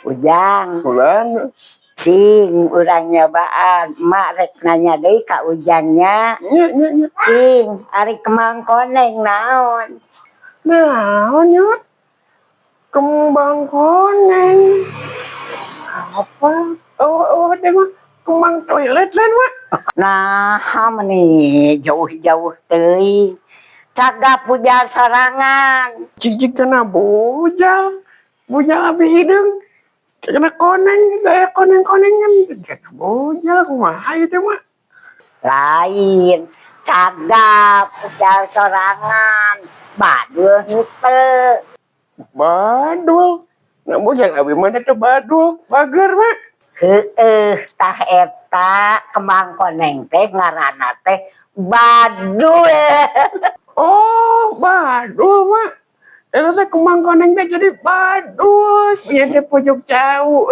Ujang. Bulan. Cing, urang nyobaan. Mak rek nanya deui ka Ujangnya. Nya nya nya. Cing, ari kembang koneng naon? Naon nya? Kembang koneng. Apa? Oh, teh mah kembang toilet lain, Mak. Nah, meni jauh-jauh teuing. Cagap bujal sorangan. Cicik kena bujal. Bujal abi hideung. Kena koneng, daya koneng-konengan. Kena bujal kumaha ieu teh, Mak? Lain, cagap bujal sorangan. Badul henteu. Badul. Nah, bujal abi mah teh badul. Bager, Mak. Heeh, tah eta kembang koneng teh ngaranna teh badul. Oh, badul, Mak. Eta teh kembang koneng teh jadi badul. Punya teh pojok jauh.